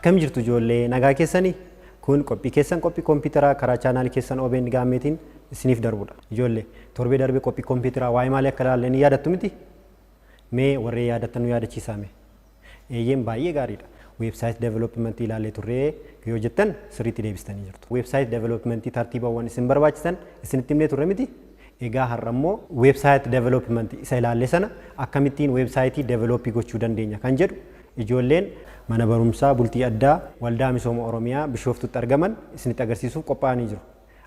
Akkam jirtu ijoollee, nagaa keessanii? Kun qophii keessan, qophii kompiitaraa karaa chaanaalii keessan OBN Gaammeetiin isiniif darbudha. Ijoollee, torbee darbe qophii kompiitaraa waa'ee maalii akka ilaalle ni yaadattu miti? Mee warreen yaadattan nu yaadachiisaa mee. Eeyyeen, baay'ee gaariidha. Website developmentii ilaallee turree yoo jettan sirriitti deebistanii jirtu. Website developmentii tartiibawwan isin barbaachisan isinitti himnee turre miti? Egaa har'a immoo website developmentii isa ilaalle sana akkamittiin weebsaayitii develop gochuu dandeenya kan jedhu ijoolleen mana barumsaa bultii addaa Waldaa Misooma Oromiyaa Bishooftutti argaman isinitti agarsiisuuf qophaa'anii jiru.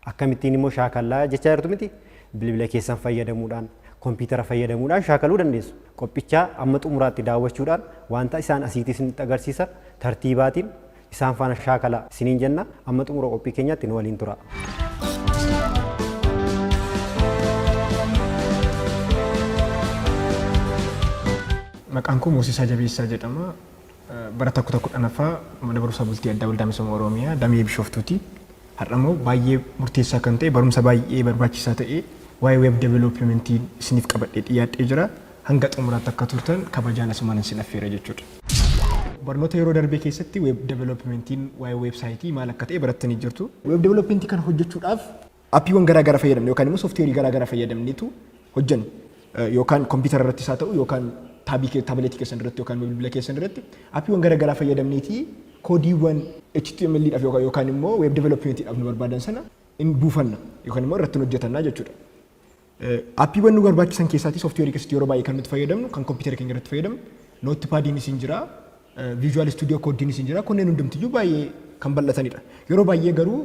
Akkamittiin immoo shaakallaa jechaa jirtu miti? Bilbila keessan fayyadamuudhaan, kompiitara fayyadamuudhaan shaakaluu dandeessu. Qophichaa amma xumuraatti daawwachuudhaan wanta isaan asiitti isinitti agarsiisan tartiibaatiin isaan faana shaakalaa isiniin jenna. Amma xumura qophii keenyaatti nu waliin tura. Maqaan koo Moosisaa Jabeessaa jedhama. Barataa kutaa 10ffaa mana barumsaa bultii addaa Waldaa Misooma Oromiyaa damee Bishooftuuti. Har'a immoo baay'ee murteessaa kan ta'e, barumsa baay'ee barbaachisaa ta'e waa'ee web developmentii isiniif qabadhee dhiyaadhee jira. Hanga xumuraatti akka turtan kabajaan asumaan isin affeera jechuudha. Barnoota yeroo darbee keessatti web developmentiin waa'ee weebsaayitii maal akka ta'e barattanii jirtu. Web developmentii kana hojjechuudhaaf appiiwwan garaa garaa fayyadamne yookaan immoo sooftiweerii garaa garaa fayyadamneetu hojjenna. Yookaan kompiitara irrattis haa ta'u, yookaan taabii taabileetii keessan irratti, yookaan bilbila keessan irratti appiiwwan garaa garaa fayyadamneetii koodiiwwan HTML dhaaf yookaan immoo web developmentiidhaaf nu barbaadan sana in buufanna yookaan immoo irratti hojjetanna jechuudha. Appiiwwan nu barbaachisan keessaatii sooftiweerii keessatti yeroo baay'ee kan nuti fayyadamnu, kan kompiitara keenya irratti fayyadamnu, Notepadiinis hin jira, Visual Studio Codeiinis hin jira, kunneen hundumtiyyuu baay'ee kan bal'atanidha. Yeroo baay'ee garuu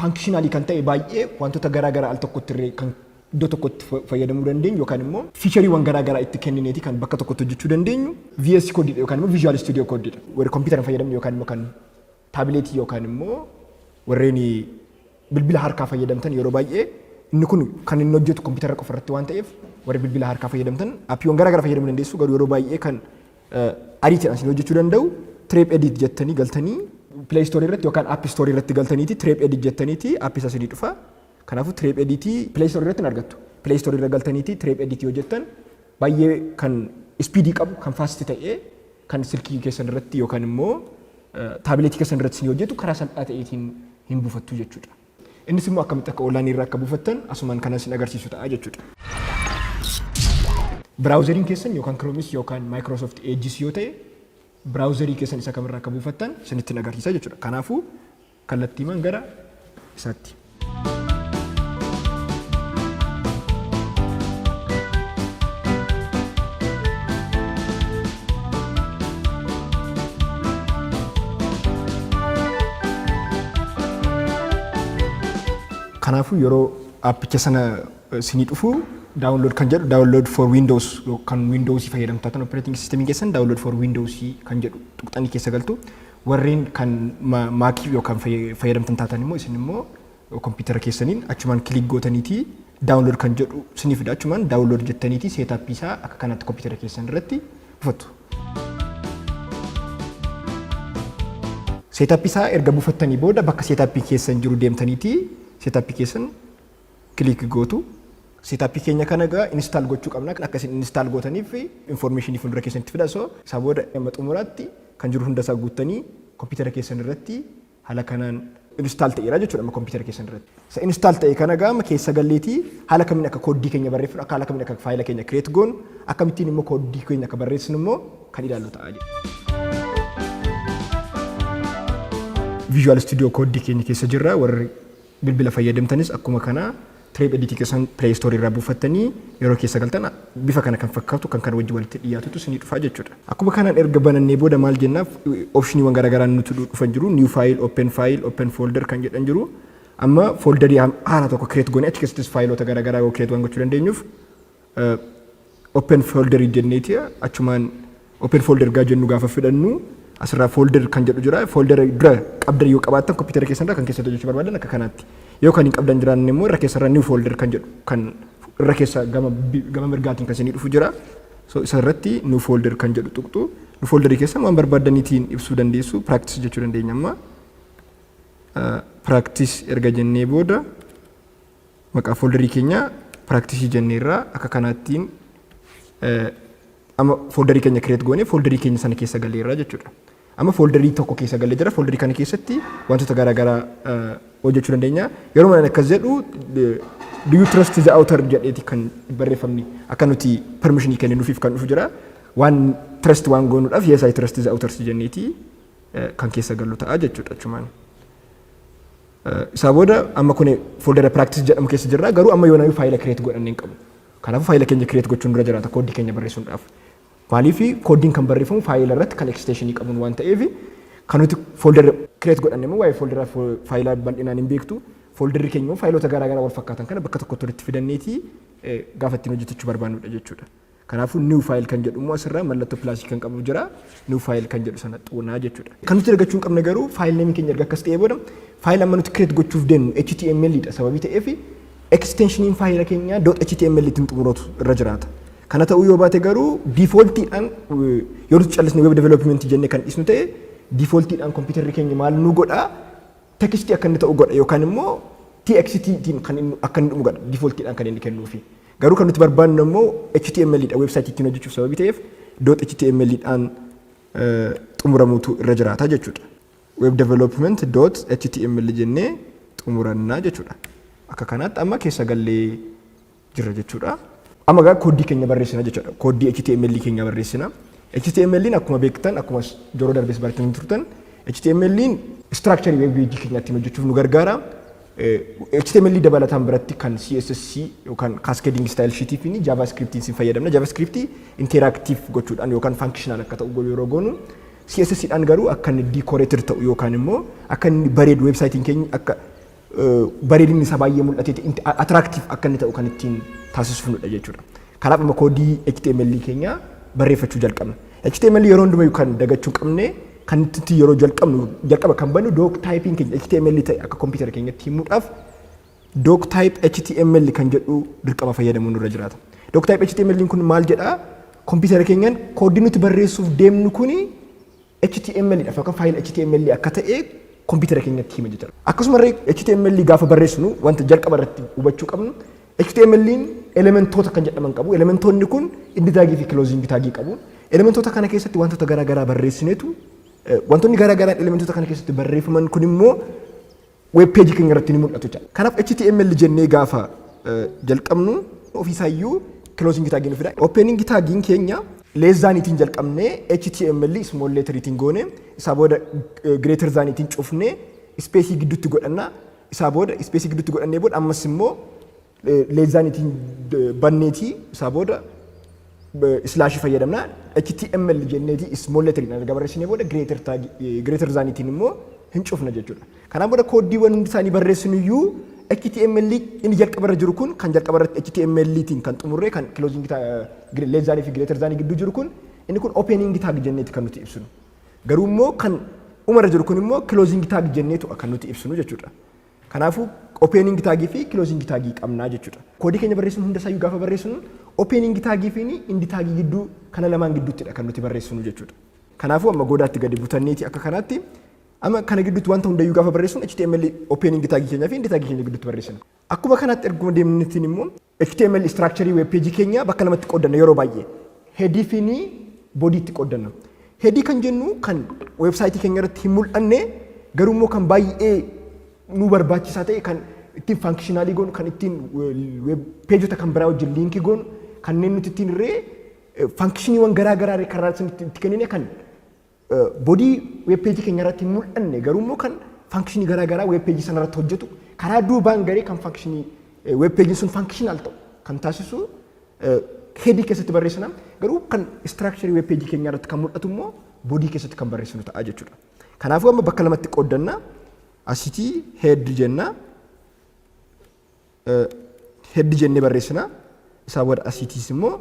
functionalii kan ta'e, baay'ee wantoota garaa garaa al tokkotti illee kan iddoo tokkotti fayyadamuu dandeenyu, yookaan immoo featureiiwwan garaa garaa itti kennineeti kan bakka tokkotti hojjechuu dandeenyu VS Code yookaan immoo Visual Studio Code dha. Warri kompiitara fayyadamnu yookaan immoo kan taabileetii yookaan immoo warreen bilbila harkaa fayyadamtan, yeroo baay'ee inni kun kan inni hojjetu kompiitara qofa irratti waan ta'eef, warri bilbila harkaa fayyadamtan appiiwwan garaa garaa fayyadamuu dandeessu. Garuu yeroo baay'ee kan ariitiidhaan isin hojjechuu danda'u Trep Edit jettanii galtanii Play Store irratti yookaan App Store irratti galtaniiti Trep Edit jettaniiti app isa isinii dhufa. Kanaafuu Trep Edit Play Store irratti hin argattu. Play Store irra galtaniiti Trep Edit yoo jettan baay'ee kan speedii qabu, kan fast ta'ee, kan silkii keessan irratti yookaan immoo taabileetii keessan irratti isin hojjetu karaa salphaa ta'eetiin hin buufattu jechuudha. Innis immoo akkamitti akka onlaayinii irraa akka buufattan asumaan kanan isin agarsiisu ta'a jechuudha. Browseriin keessan yookaan Chromeis yookaan Microsoft Edge's yoo ta'e, browserii keessan isa kamirraa akka buufattan isinitti agarsiisa jechuudha. Kanaafuu kallattiimaan gara isaatti. Kanaafuu yeroo appicha sana isinii dhufu download kan jedhu, download for Windows, kan Windows fayyadamtan, operating system keessan download for Windows kan jedhu tuqxanii keessa galtu. Warreen kan Mac yookaan fayyadamtan taatan immoo, isin immoo kompiitara keessaniin achumaan click gootaniitii download kan jedhu isinii fida, achumaan download jettaniitii setup isaa akka kanatti kompiitara keessan irratti buufattu. Setup isaa erga buufattanii booda bakka setup keessan jiru deemtaniitii setup keessan click gootu. Setup keenya kana egaa install gochuu qabna. Akka isin install gootaniif information fuuldura keessanitti fida. So isaa booda amma xumuraatti kan jiru hunda isaa guuttanii kompiitara keessan irratti haala kanaan install ta'eera jechuudha amma kompiitara keessan irratti. Isa install ta'e kana egaa amma keessa galleetii haala kamiin akka kooddii keenya barreeffnu, akka haala kamiin akka faayila keenya create goonu, akkamittiin immoo kooddii keenya akka barreessinu immoo kan ilaallu ta'a jechuudha. Visual Studio Code keenya keessa jirra. Warri bilbila fayyadamtanis akkuma kana Trep Edit keessan Play Store irraa buufattanii yeroo keessa galtan bifa kana kan fakkaatu, kan kana wajjin walitti dhiyaatutu isinii dhufa jechuudha. Akkuma kanaan erga banannee booda maal jennaaf, optioniiwwan garaagaraa nuti dhufan jiru. New file, open file, open folder kan jedhan jiru. Amma folderii haaraa tokko create goonee achi keessattis faayiloota garaagaraa yoo create waan gochuu dandeenyuuf, open folder jenneeti achumaan open folder gaa jennu. Gaafa fidhannu asirraa folder kan jedhu jira. Folder dura qabdan yoo qabaattan kompiitara keessan irraa kan keessatti hojjechuu barbaadan akka kanaatti. Yoo kan hin qabdan jiraanne immoo irra keessarraa new folder kan jedhu kan irra keessa gama mirgaatiin kan isinii dhufu jira. So isa irratti new folder kan jedhu tuqxu. New folderii keessan waan barbaaddaniitiin ibsuu dandeessu. Practice jechuu dandeenya amma. Practice erga jennee booda maqaa folderii keenya practice jenneerraa akka kanaattiin amma folderii keenya create goone folderii keenya sana keessa galeerra jechuudha. Amma folderii tokko keessa galee jira. Folderii kana keessatti wantoota garaagaraa hojjechuu dandeenya. Yeroo mana akkas jedhu, "Do you trust the author?" jedheeti kan barreeffamni akka nuti permissionii kenninuufiif kan dhufu jira. Waan trust waan goonuudhaaf, "Yes, I trust the authors" jenneeti kan keessa gallu ta'a jechuudha achumaan. Isaa booda amma kun foldera practice jedhamu keessa jirra, garuu amma yoonaayyuu faayila create godhannee hin qabu. Kanaafuu faayila keenya create gochuun dura jiraata kooddii keenya barreessuudhaaf. Maaliif? Kooddiin kan barreeffamu faayila irratti kan extensionii qabuun waan ta'eef, kan nuti foldera create godhanne immoo waa'ee foldera faayilaa bal'inaan hin beektu. Folderri keenya immoo faayilota garaa garaa wal fakkaatan kana bakka tokkotti walitti fidanneeti gaafa ittiin hojjetachuu barbaannudha jechuudha. Kanaafuu new file kan jedhu immoo asirraa mallattoo plusii kan qabu jira. New file kan jedhu sana xuunaa jechuudha. Kan nuti argachuu hin qabne garuu file nameii keenya erga akkas ta'ee booda, faayila amma nuti create gochuuf deemnu HTML dha sababii ta'eef, extensioniin faayila keenyaa .html ittiin xumuratu irra jiraata. Kana ta'uu yoo baate garuu, defaultiidhaan yoo nuti callisne web development jennee kan dhisnu ta'e, defaultiidhaan kompiitarri keenya maal nu godhaa? Textii akka inni ta'u godha yookaan immoo TXT tiin kan inni akka inni dhumu godha defaultiidhaan kan inni kennuufi. Garuu kan nuti barbaannu immoo HTML dha website ittiin hojjechuuf sababii ta'eef, .html dhaan xumuramuutu irra jiraata jechuudha. Web development .html jennee xumurannaa jechuudha. Akka kanaatti amma keessa gallee jirra jechuudha. Amma gaa kooddii keenya barreessina jechuudha. Kooddii HTML keenya barreessina. HTML akkuma beektan, akkuma yeroo darbees baratanii turtan, HTML structure web page keenya ittiin hojjechuuf nu gargaara. HTML dabalataan biratti kan CSS yookaan Cascading Style Sheet fi JavaScript sin fayyadamna. JavaScript interactive gochuudhaan yookaan functional akka ta'u yeroo goonu, CSS dhaan garuu akka inni decorated ta'u yookaan immoo akka inni bareedu, websaayitiin keenya akka bareedinni isaa baay'ee mul'atee attractive akka inni ta'u kan ittiin taasisfnudha jechuudha. Kanaaf amma koodii HTML keenya barreeffachuu jalqabna. HTML yeroo hundumayyuu kan dagachuu qabne, kan itti yeroo jalqabnu jalqaba kan bannu doc typing keenya HTML ta'e akka kompiitara keenyatti himuudhaaf doc type HTML kan jedhu dirqama fayyadamuun nurra jiraata. Doc type HTML kun maal jedhaa? Kompiitara keenyaan koodii nuti barreessuuf deemnu kuni HTML dha yookaan faayila HTML akka ta'e kompiitara keenyatti hima jechuudha. Akkasumallee HTML gaafa barreessinu wanta jalqaba irratti hubachuu qabnu, HTML'n elementoota kan jedhaman qabu. Elementoonni kun end tagii fi closing tagii qabu. Elementoota kana keessatti wantoota garaa garaa barreessineetu, wantoonni garaa garaa elementoota kana keessatti barreeffaman kun immoo web page keenya irratti ni mul'atu jechuudha. Kanaaf HTML jennee gaafa jalqabnu ofiisaayyuu closing tagii nu fida. Opening tagiin keenya less thaniitiin jalqabnee, HTML small letteriitiin goone, isaa booda greater thaniitiin cufnee, spaceii gidduutti godhanna. Isaa booda spaceii gidduutti godhannee booda ammas immoo less thaniitiin banneetii, isaa booda slashii fayyadamna. HTML jenneeti small letteriin erga barreessinee booda greater thaniitiin immoo hin cufna jechuudha. Kanaan booda kooddiiwwan hundi isaanii barreessinu iyyuu HTML inni jalqaba irra jiru kun, kan jalqaba irratti HTML-tiin kan xumurre, kan closing less thanii fi greater thanii gidduu jiru kun, inni kun opening tag jenneeti kan nuti ibsinu. Garuu immoo kan dhumarra jiru kun immoo closing tag jenneetu kan nuti ibsinu jechuudha. Kanaafuu opening tagii fi closing tagii qabnaa jechuudha. Koodii keenya barreessinu hunda isaayyuu gaafa barreessinu opening tagii fi end tagii gidduu kana lamaan gidduuttidha kan nuti barreessinu jechuudha. Kanaafuu amma goodaatti gadi butanneeti akka kanaatti amma kana gidduutti wanta hundayyuu gaafa barreessinu HTML opening tagii keenyaa fi end tagii keenya gidduutti barreessina. Akkuma kanaatti erguma deemnettiin immoo HTML structure web page keenya bakka lamatti qooddanna, yeroo baay'ee headii fi bodyitti qooddanna. Headii kan jennu kan websaayitii keenya irratti hin mul'anne, garuu immoo kan baay'ee nu barbaachisaa ta'e, kan ittiin functionalii goonu, kan ittiin web pageota kan biraa wajjin linkii goonu, kanneen nuti ittiin irree functioniiwwan garaa garaa karaa itti kennine, kan bodyii web pageii keenya irratti hin mul'anne, garuu immoo kan functionii garaa garaa web pageii sana irratti hojjetu, karaa duubaan garee kan functionii web pageiin sun functional ta'u kan taasisu headii keessatti barreessina, garuu kan structureii web pageii keenya irratti kan mul'atu immoo bodyii keessatti kan barreessinu ta'a jechuudha. Kanaafuu amma bakka lamatti qooddanna. Asitii head jenna. Head jennee barreessina. Isaa booda asiitiis immoo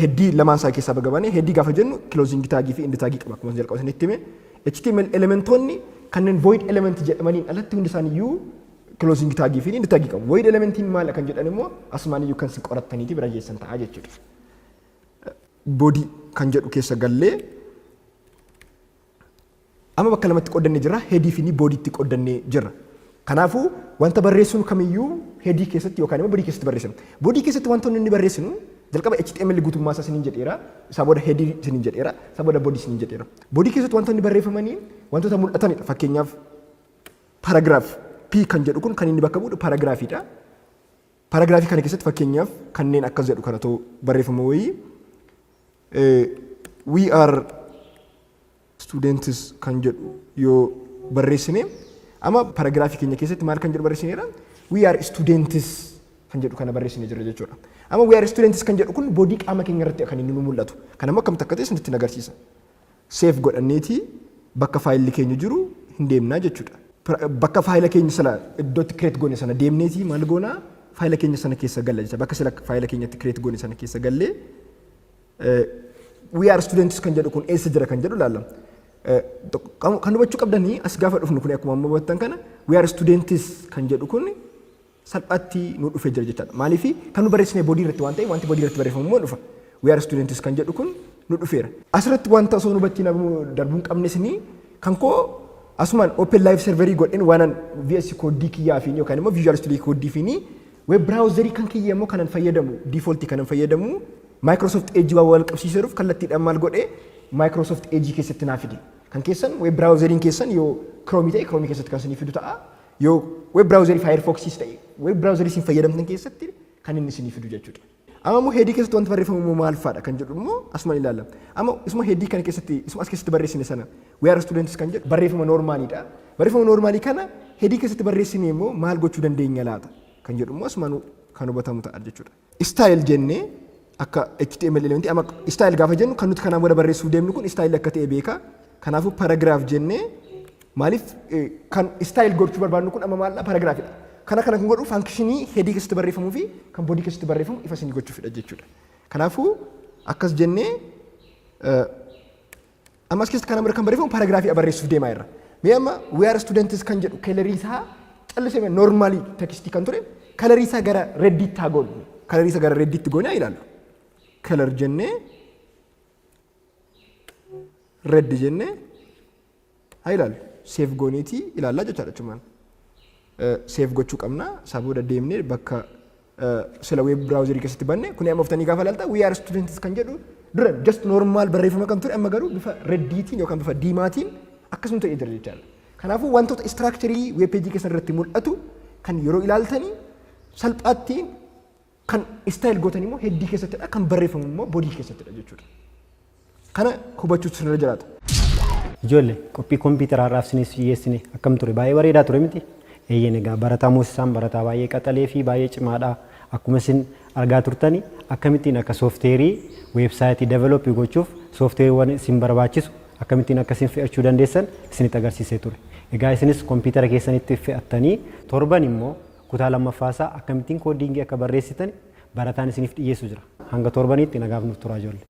headii lamaan isaa keessaa baga baanee, headii gaafa jennu closing tagii fi end tagii qaba akkuma jalqaba isinitti hime. HTML elementoonni kanneen void element jedhamaniin alatti hundi isaaniiyyuu closing tagii fi end tagii qabu. Void elementiin maal kan jedhan immoo asumaan iyyuu kan isin qorattaniiti bira geessan ta'a jechuudha. Body kan jedhu keessa gallee amma bakka lamatti qoodannee jirra, headii fi bodyitti qoodannee jirra. Kanaafuu wanta barreessinu kamiyyuu headii keessatti yookaan immoo bodyii keessatti barreessina. Bodyii keessatti wantoonni inni barreessinu Jalqaba HTML guutummaa isaa isiniin jedheera. Isaa booda headii isiniin jedheera. Isaa booda body isiniin jedheera. Body keessatti wantoonni barreeffamanii wantoota mul'atanidha. Fakkeenyaaf, paragraph P kan jedhu kun kan inni bakka bu'u paragraphiidha. Paragraphii kana keessatti fakkeenyaaf kanneen akkas jedhu kana ta'u barreeffama wayii "We are students" kan jedhu yoo barreessine, amma paragraphii keenya keessatti maal kan jedhu barreessineera? "We are students" kan jedhu kana barreessine jirra jechuudha. Amma "We are students" kan jedhu kun body qaama keenya irratti kan inni nu mul'atu. Kan ammoo akkamitti akka ta'e isinitti agarsiisa. Save godhanneeti bakka faayilli keenya jiru hin deemnaa jechuudha. Bakka faayila keenya sana iddootti create goone sana deemneeti maal goonaa? Faayila keenya sana keessa galla jecha. Bakka sila faayila keenyatti create goone sana keessa gallee "We are students" kan jedhu kun eessa jira kan jedhu ilaalla. Kan hubachuu qabdanii, as gaafa dhufnu kun akkuma amma hubattan kana "We are students" kan jedhu kun salphaatti nu dhufee jira jechaadha. Maaliif? Kan nu barreessine body irratti waan ta'eef, wanti body irratti barreeffamu immoo dhufa. "We are students" kan jedhu kun nu dhufeera. Asirratti wanta osoo nu hubattiin darbuu hin qabne isinii kan koo asumaan open live serverii godheen waanan VS Code kiyyaa fi yookaan immoo Visual Studio Code fi web browserii kan kiyya immoo kanan fayyadamu, default kanan fayyadamu Microsoft Edge waan wal qabsiiseeruuf, kallattiidhaan maal godhee Microsoft Edge keessatti naa fide. Kan keessan web browseriin keessan yoo Chrome ta'e, Chrome keessatti kan isinii fidu ta'a. Yoo web browserii Firefoxis ta'e, web browserii isin fayyadamtan keessatti kan inni isinii fidu jechuudha. Amma immoo headii keessatti wanti barreeffamu immoo maal fa'aadha kan jedhu immoo asuma ilaalla. Amma isuma headii kana keessatti, isuma as keessatti barreessine sana, "We are students" kan jedhu barreeffama normaliidha. Barreeffama normalii kana headii keessatti barreessine immoo maal gochuu dandeenya laata kan jedhu immoo asuma kan hubatamu ta'a jechuudha. Style jennee akka HTML elementii, amma style gaafa jennu kan nuti kanaan booda barreessuuf deemnu kun style akka ta'e beeka. Kanaafuu paragraph jennee, maaliif kan style gochuu barbaadnu kun amma maal paragraphiidha. Kana kan godhu functionii headii keessatti barreeffamuu fi kan body keessatti barreeffamu ifa isinii gochuufidha jechuudha. Kanaafuu akkas jennee amma as keessatti kan barreeffamu paragraphii barreessuuf deemaa jirra. Mee amma "We are students" kan jedhu colorii isaa callisee normalii textii kan ture colorii isaa gara rediitti haa goonu. Colorii isaa gara rediitti goonee haa ilaallu. Color jennee red jennee haa ilaallu. Save gooneetii ilaallaa jechaadha jechumaan. Save gochuu qabna. Isaa booda deemnee bakka sila web browserii keessatti banne kun amma uftanii gaafa ilaalta, "We are students" kan jedhu dura just normal barreeffama kan ture amma garuu bifa rediitiin yookaan bifa diimaatiin akkasuma ta'ee jira jechaadha. Kanaafuu wantoota structurii web pageii keessan irratti mul'atu kan yeroo ilaaltanii salphaatti kan style gootan immoo headii keessattidha, kan barreeffamu immoo body keessattidha jechuudha. Kana hubachuutu sirra jiraata. Ijoollee, qophii kompiitaraa irraaf isinis dhiyeessine akkam ture? Baay'ee bareedaa ture miti? Eeyyeen, egaa barataa Moosisaan barataa baay'ee qaxalee fi baay'ee cimaadha. Akkuma isin argaa turtani akkamittiin akka softwareii websiteii developii gochuuf softwareiiwwan isin barbaachisu akkamittiin akka isin fe'achuu dandeessan isinitti agarsiisee ture. Egaa isinis kompiitara keessanitti fe'attanii torban immoo kutaa lammaffaasaa akkamittiin codingii akka barreessitan barataan isiniif dhiyeessu jira. Hanga torbaniitti nagaaf nuuf turaa, ijoollee.